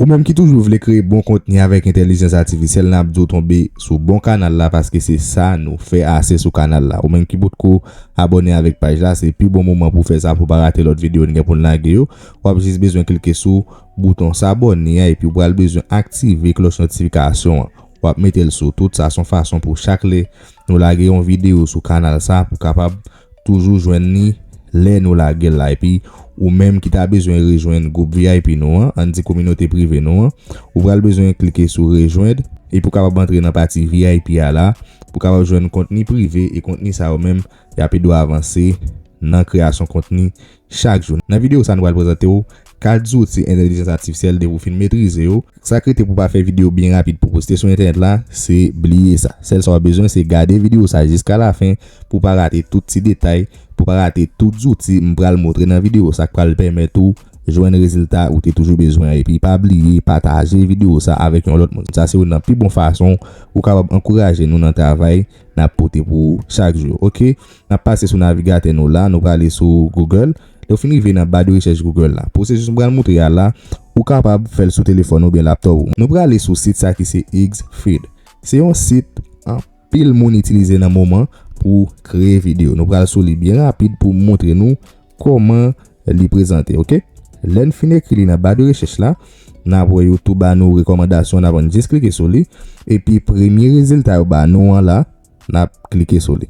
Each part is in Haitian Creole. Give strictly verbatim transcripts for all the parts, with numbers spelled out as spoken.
Ou menm ki toujou vle kreye bon kontni avèk entèlijans atifisyèl, n ap di w tonbe sou bon kanal la, paske se sa nou fè ase sou kanal la. Ou menm ki potko abòne avèk paj la, se pi bon moman pou w fè sa, pou w pa rate lòt videyo n gen pou n lage yo. W ap jis bezwen klike sou bouton sabòne a, epi w pral bezwen aktive klòch notifikasyon an. W ap mete l sou tout, sa se yon fason pou chak lè nou lage yon videyo sou kanal sa, pou kapab toujou jwenn li lè nou lage l la. Epi ou menm ki ta bezwen rejwenn gwoup V I P nou an, ann di kominote prive nou an, ou pral bezwen klike sou rejwenn, epi ou kapab antre nan pati V I P a la, pou kapab jwenn kontni prive, e kontni sa yo menm, y ap ede w avanse nan kreyasyon kontni chak jou. Nan videyo sa, nou pral prezante w kat zouti entèlijans atifisyèl. Depi w fin metrize yo, sa k rete pou w pa fè videyo byen rapid pou poste sou entènèt la, se bliye sa. Sèl sa w ap bezwen, se gade videyo sa jiska lafen pou w pa rate tout ti detay, pou w pa rate tout zouti m pral montre nan videyo sa k pral pèmèt ou jwenn rezilta ou te toujou bezwen an. Epi pa bliye pataje videyo sa avèk yon lòt moun. Sa se youn nan pi bon fason ou kapab ankouraje nou nan travay n ap pote pou ou chak jou. Oke, n ap pase sou navigatè nou la, nou prale sou Google. Lè w fin rive nan ba de rechèch Google la, pwosesis m pral montre a la, ou kapab fè l sou telefòn oubyen laptòp ou. Nou prale sou sit sa ki se Xfeed. Se yon sit anpil moun itilize nan moman pou kreye videyo. Nou pral sou li byen rapid pou m montre nou kòman li prezante, oke? Lè n fin ekri li nan ba de rechèch la, n ap wè yo tou ba nou rekòmandasyon, n ap jis klike sou li, epi premye rezilta yo ba nou an la, n ap klike sou li.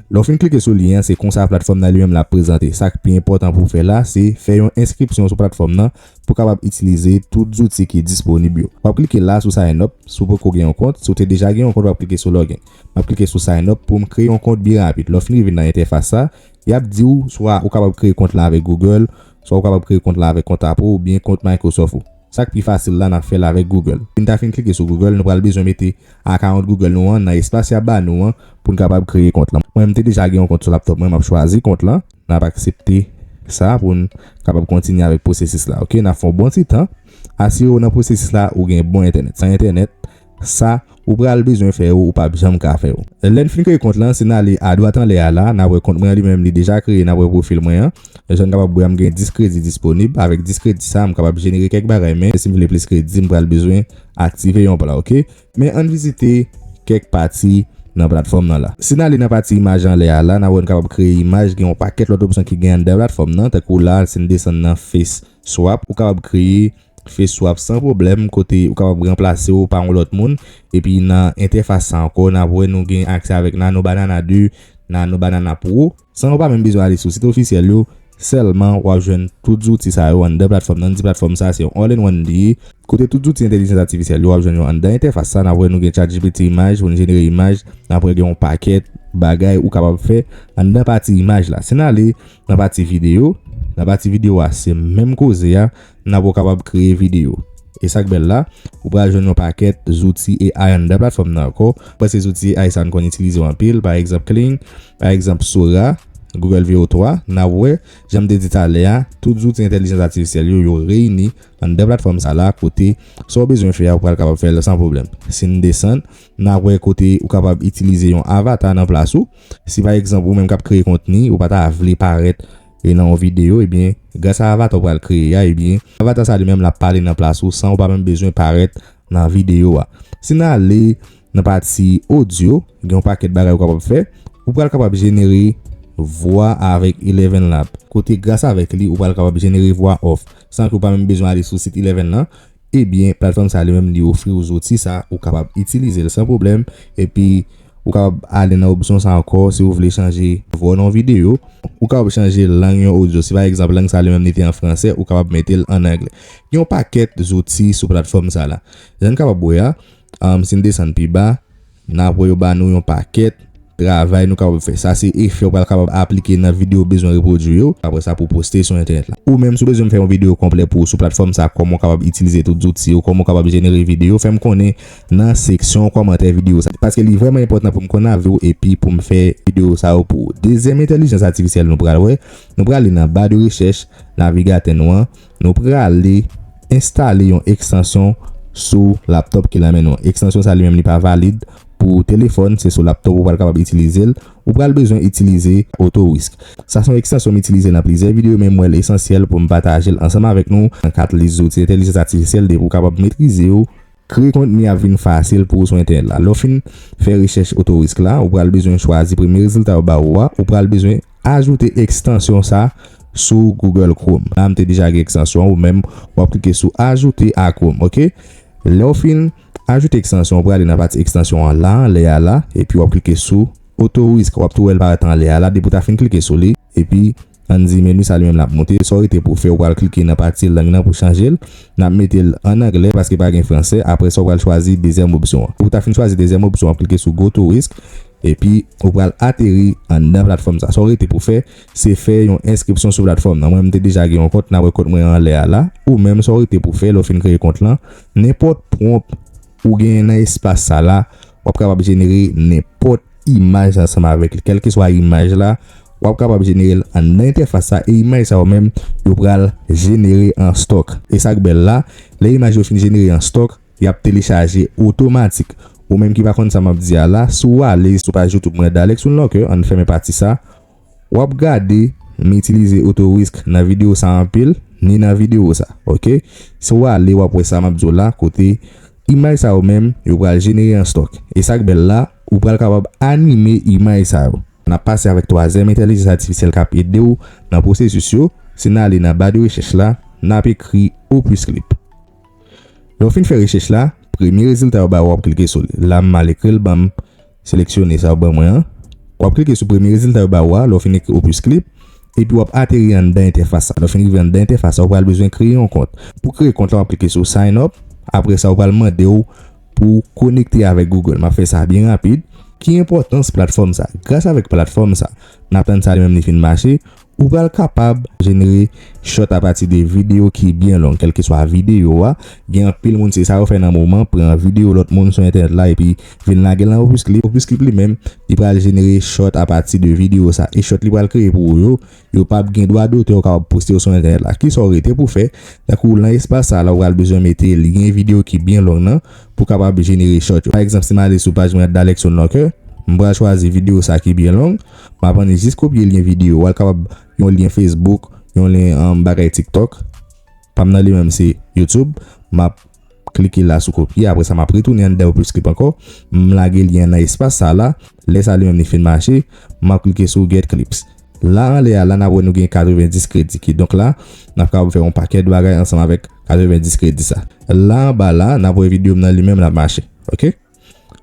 Lè w fin klike sou li an, se konsa platfòm nan li menm l ap prezante. Sa k pi enpòtan pou w fè la, se fè yon enskripsyon sou platfòm nan pou w kapab itilize tout zouti ki disponib yo. W ap klike la sou sign up, si w poko gen yon kont, si w te deja gen yon kont, w ap klike sou login. M ap klike sou sign up pou m kreye yon kont byen rapid. Lè w fin rive nan entèfas sa, y ap di w swa ou kapab kreye kont la avèk Google, swa ou kapab kreye kont la avèk kont Apple oubyen kont Microsoft ou. Sa k pi fasil la, n ap fè l avèk Google. Lè n ta fin klike sou Google, nou pral bezwen mete akawont Google nou an nan espas y ap ba nou an pou n kapab kreye kont lan. Mwen, m te deja gen yon kont sou laptòp mwen, m ap chwazi kont lan. N ap aksepte sa pou n kapab kontinye avèk pwosesis la. Oke, n ap fè yon bon ti tan. Asire w nan pwosesis la, ou gen bon entènèt. San entènèt, sa ou pral bezwen fè yo, ou p ap janm ka fè yo. Lè n fin kreye kont lan, si n ale adwat anlè a la, n ap wè kont mwen an li menm li deja kreye, n ap wè pwofil mwen an. Jan n kapab wè a, m gen dis kredi disponib. Avèk dis kredi sa, m kapab jenere kèk bagay, men si m vle plis kredi, m pral bezwen aktive yon plan, oke? Men ann vizite kèk pati nan platfòm nan la. Si n ale nan pati imaj anlè a la, n ap wè n kapab kreye imaj, gen yon pakèt lòt opsyon ki gen anndan platfòm nan, tankou la, si n desann nan Face Swap, ou kapab kreye Face Swap san pwoblèm, kote ou kapab ranplase w pa yon lòt moun. Epi nan entèfas sa ankò, n ap wè nou gen aksè avèk Nano Banana de, Nano Banana Pro. San w pa menm bezwen ale sou sit ofisyèl yo, sèlman w ap jwenn tout zouti sa yo anndan platfòm nan. N di platfòm sa se yon all in one li ye. Kote tout zouti entèlijans atifisyèl yo, w ap jwenn yo anndan entèfas sa. N ap wè nou gen ChatGPT imaj, pou n jenere imaj. N ap wè gen yon pakèt bagay ou kapab fè anndan pati imaj la. Si n ale nan pati videyo, nan pati videyo a, se menm koze a, n ap wè w kapab kreye videyo. E sa k bèl la, ou pral jwenn yon pakèt zouti A I anndan platfòm nan ankò. Ou wè se zouti A I sa n konn itilize yo anpil, pa egzanp Kling, pa egzanp Sora, Google Veo twa, n ap wè, jan m te di talè a, tout zouti entèlijans atifisyèl yo, yo reyini anndan platfòm sa la, kote sa w bezwen fè a, ou pral kapab fè l san pwoblèm. Si n desann, n ap wè kote ou kapab itilize yon avata nan plas ou. Si pa egzanp, ou menm k ap kreye kontni, ou pa ta vle parèt e nan yon videyo, ebyen, gras a avata ou pral kreye a, ebyen, avata sa li menm l ap pale nan plas ou san ou pa menm bezwen parèt nan videyo a. Si n ale nan pati odyo, gen yon pakèt bagay ou kapab fè. Ou pral kapab jenere vwa avèk Eleven Lab. Kote gras avèk li, ou pral kapab jenere vwa off, san ke ou pa menm bezwen ale sou sit Eleven lan. Ebyen, platfòm sa li menm li ofri w zouti sa, ou kapab itilize l san pwoblèm. Epi, ou kapab ale nan opsyon sa ankò si w vle chanje vwa nan yon videyo. Ou kapab chanje lang yon odyo. Si pa egzanp, lang sa li menm li te an fransè, ou kapab mete l an anglè. Gen yon pakèt zouti sou platfòm sa la. Jan n kapab wè a, um, si n desann pi ba, n ap wè yo ba nou yon pakèt travay nou kapab fè. Sa se efè ou pral kapab aplike nan videyo ou bezwen repwodui yo. Apre sa, pou poste sou entènèt la. Ou menm, si w bezwen m fè yon videyo konplè pou ou sou platfòm sa, kòman w kapab itilize tout zouti yo, kòman w kapab jenere videyo, fè m konnen nan seksyon kòmantè videyo sa. Paske li vrèman enpòtan pou m konn avè w epi pou m fè videyo sa yo pou ou. Dezyèm entèlijans atifisyèl nou pral wè, nou prale nan ba de rechèch navigatè nou an. Nou prale enstale yon ekstansyon sou laptòp ki nan men nou an. Ekstansyon sa li menm li pa valid pou telefòn, se sou laptop ou pral kapab itilize l. Ou pral bezwen itilize AutoRisk. Sa se yon ekstansyon m itilize nan plizyè videyo, men m wè l esansyèl pou m pataje l ansanm avèk nou. Nan kat lis zouti entèlijans atifisyèl, depi w kapab metrize yo, kreye kontni ap vin fasil pou ou sou entènèt la. Lè w fin fè rechèch AutoRisk la, ou pral bezwen chwazi premye rezilta yo ba ou a, ou pral bezwen ajoute ekstansyon sa sou Google Chrome. La, m te deja gen ekstansyon an, ou menm, w ap klike sou ajoute à Chrome, ok? Lè w fin ajoute ekstansyon, ou prale nan pati ekstansyon an la, anlè a la, epi w ap klike sou AutoRisk, w ap tou wè l parèt anlè a la, depi w ta fin klike sou li, epi ann di meni sa li menm l ap monte, sa w rete pou fè, ou pral klike nan pati lang nan pou chanje l, n ap mete l ann anglè paske pa gen fransè, apre sa w pral chwazi dezyèm opsyon an. Depi w ta fin chwazi dezyèm opsyon, w ap klike sou Go to Risk, epi ou pral ateri anndan platfòm sa. Sa w rete pou fè, se fè yon enskripsyon sou platfòm nan. Mwen, m te deja gen yon kont, n ap wè kont mwen anlè a la. Ou menm, sa w rete pou fè, lè w fin kreye kont lan, nenpòt pwonp ou genyen nan espas sa la, w ap kapab jenere nenpòt imaj ansanm avèk li. Kèlkeswa imaj la, w ap kapab jenere l anndan entèfas sa, e imaj sa yo menm, yo pral jenere an stòk. E sa k bèl la, lè imaj yo fin jenere an stòk, y ap telechaje otomatik. Ou menm ki pa konn sa m ap di a la, si w ale sou paj YouTube mwen, Dalex Unlocker, ann fèmen pati sa, w ap gade m itilize AutoRisk nan videyo sa anpil, ni nan videyo sa, ok? Si w ale, w ap wè sa m ap di w la, kote imaj sa yo menm, yo pral jenere an stòk. E sa k bèl la, ou pral kapab anime imaj sa yo. N ap pase avèk twazyèm entèlijans atifisyèl k ap ede w nan pwosesis yo. Si n ale nan ba de rechèch la, n ap ekri Opus Clip. Lè w fin fè rechèch la, premye rezilta yo ba ou, w ap klike sou li. La, m al ekri l, ban m seleksyone sa yo ban mwen an. W ap klike sou premye rezilta yo ba ou a, lè w fin ekri Opus Clip, epi w ap ateri anndan entèfas sa. Lè w fin rive anndan entèfas sa, ou pral bezwen kreye yon kont. Pou kreye kont la, w ap klike sou Sign Up. Apre sa, ou pral mande w pou w konekte avèk Google. M ap fè sa byen rapid. Ki enpòtans platfòm sa? Gras avèk platfòm sa, n ap tann sa li menm li fin mache, ou pral kapab jenere short apati de videyo ki byen long, kèlkeswa videyo a. Gen anpil moun, se sa yo fè nan moman, pran videyo lòt moun sou entènèt la epi vin lage l nan Opus Clip. Opus Clip li menm, li pral jenere short apati de videyo sa. E short li pral kreye pou ou yo, yo p ap gen dwa dotè, ou kapab poste yo sou entènèt la. Kisa w rete pou fè? Tankou nan espas sa la, ou pral bezwen mete lyen videyo ki byen long nan pou w kapab jenere short yo. Pa egzanp, si m ale sou paj mwen Dalex Unlocker, m pral chwazi videyo sa ki byen long, m ap annik jis kopye lyen videyo a, l kapab yon lyen Facebook, yon lyen, um, bagay TikTok. Pa m nan li menm se YouTube. M ap klike la sou kopye, apre sa m ap retounen anndan Opus Clip ankò. M lage lyen nan espas sa la. Lè sa li menm li fin mache, m ap klike sou Get Clips. La anlè a la, n ap wè nou gen katrevenndis kredi. Kidonk la, n ap kapab fè yon pakèt bagay ansanm avèk katrevenndis kredi sa. La anba la, n ap wè videyo m nan li menm l ap mache. Ok?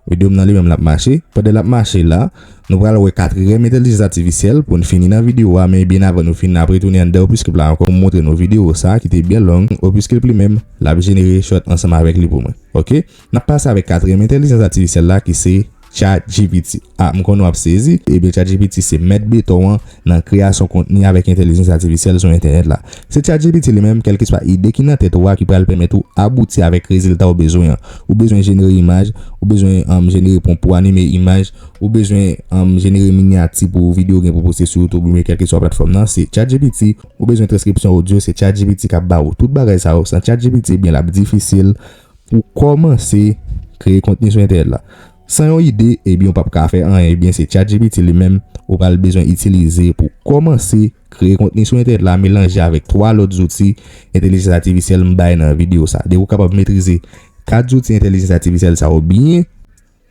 Videyo m nan li menm l ap mache. Pandan l ap mache la, nou pral wè katriyèm entèlijans atifisyèl pou n fini nan videyo a, men byen avan nou fini, n ap retounen anndan Opus Clip la ankò pou m montre nou videyo sa ki te byen long. Opus Clip li menm, l ap jenere short ansanm avèk li pou mwen. Ok? N ap pase avèk katriyèm entèlijans atifisyèl la ki se ChatGPT. A, m konnen w ap sezi. Ebyen, ChatGPT se mèt beton an nan kreyasyon kontni avèk entèlijans atifisyèl sou entènèt la. Se ChatGPT li menm, kèlkeswa ide ki nan tèt ou a, ki pral pèmèt ou abouti avèk rezilta ou bezwen an. Ou bezwen jenere imaj, ou bezwen, um, jenere pwonp pou anime imaj, ou bezwen, um, jenere minyati pou videyo w gen pou poste sou YouTube oubyen kèlkeswa platfòm nan, se ChatGPT. Ou bezwen transkripsyon odyo, se ChatGPT k ap ba ou tout bagay sa yo. San ChatGPT, ebyen, l ap difisil pou kòmanse kreye kontni sou entènèt la. San yon ide, ebyen, ou p ap ka fè anyen. Ebyen, se ChatGPT li menm ou pral bezwen itilize pou kòmanse kreye kontni sou entènèt la, melanje avèk twa lòt zouti entèlijans atifisyèl m bay nan videyo sa. Depi ou kapab metrize kat zouti entèlijans atifisyèl sa yo byen,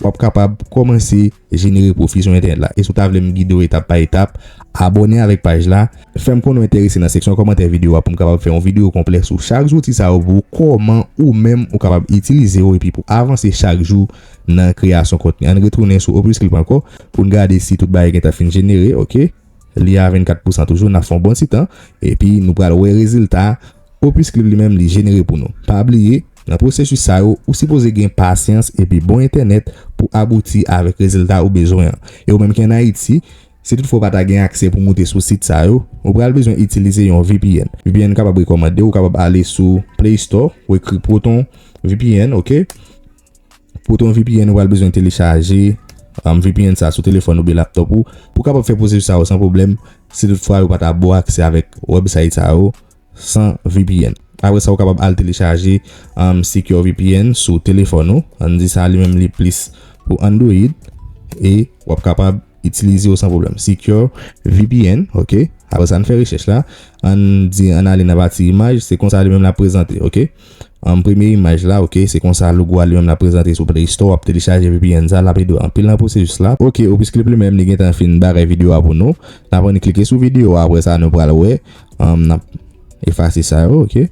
w ap kapab kòmanse jenere pwofi sou entènèt la. E si w ta vle m gide w etap pa etap, abòne avèk paj la, fè m konnen w enterese nan seksyon kòmantè videyo a pou m kapab fè yon videyo konplè sou chak zouti sa yo pou kòman ou menm ou kapab itilize yo epi pou avanse chak jou nan kreyasyon kontni. Ann retounen sou Opus Clip ankò pou n gade si tout bagay gentan fin jenere, ok? Li a vennkat pousan toujou, n ap fè yon bon ti tan, epi nou pral wè rezilta Opus Clip li menm li jenere pou nou. Pa bliye, nan pwosesis sa yo, ou sipoze gen pasyans epi bon entènèt pou abouti avèk rezilta ou bezwen an. E ou menm ki ann Ayiti, si toutfwa w pa ta gen aksè pou moute sou sit sa yo, ou pral bezwen itilize yon V P N. V P N kapab rekòmande w, ou kapab ale sou Play Store, ou ekri Proton V P N, ok? Proton V P N, ou pral bezwen telechaje, um, V P N sa sou telefòn oubyen laptop ou, pou kapab fè pwosesis sa yo san pwoblèm, si toutfwa yo pa ta ba w aksè avèk website sa yo san V P N. Apre sa, ou kapab al telechaje um, Secure V P N sou telefòn ou. Ann di sa li menm li plis pou Android e w ap kapab itilize yo san pwoblèm. Secure V P N, ok. Apre sa, ann fè rechèch la. Ann di, ann ale nan pati imaj, se konsa li menm l ap prezante, ok. An premye imaj la, ok, se konsa logo a li menm l ap prezante sou Play Store, w ap telechaje V P N sa, l ap ede w anpil nan pwosesis la. Ok, Opus Clip li menm, li gentan fin bagay videyo a pou nou. N ap annik klike sou videyo a, apre sa, nou pral wè. An, n ap efase sa yo, ok.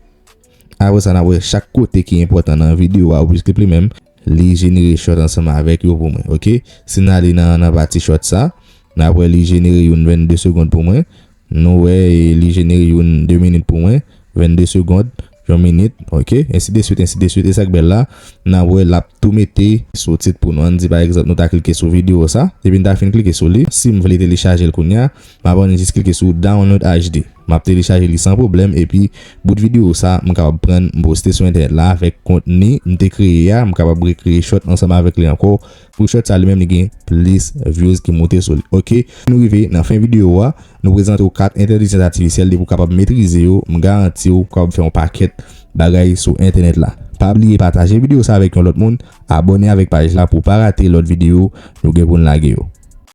Apre sa, n ap wè chak kote ki enpòtan nan videyo a, Opus Clip li menm, li jenere short ansanm avèk yo pou mwen, ok. Si n ale nan, nan pati short sa, n ap wè li jenere youn vennde segond pou mwen. Nou wè li jenere youn de minit pou mwen, vennde segond, yon minit, ok, ensi de swit, ensi de swit. E sa k bèl la, n ap wè l ap tou mete sou tit pou nou. Ann di pa egzanp nou ta klike sou videyo sa, epi n ta fin klike sou li. Si m vle telechaje l kounye a, m ap annik jis klike sou Download H D. M ap telechaje li san pwoblèm, epi bout videyo sa, m kapab pran, m poste sou entènèt la avèk kontni m te kreye a, m kapab rekreye short ansanm avèk li ankò. Pou short sa li menm li gen plis views ki moute sou li. Ok, nou rive nan fen videyo a. Nou prezante w kat entèlijans atifisyèl depi w kapab metrize yo, m garanti w kapab fè yon pakèt bagay sou entènèt la. Pa bliye pataje videyo sa avèk yon lòt moun, abòne avèk paj la pou w pa rate lòt videyo nou gen pou n lage yo.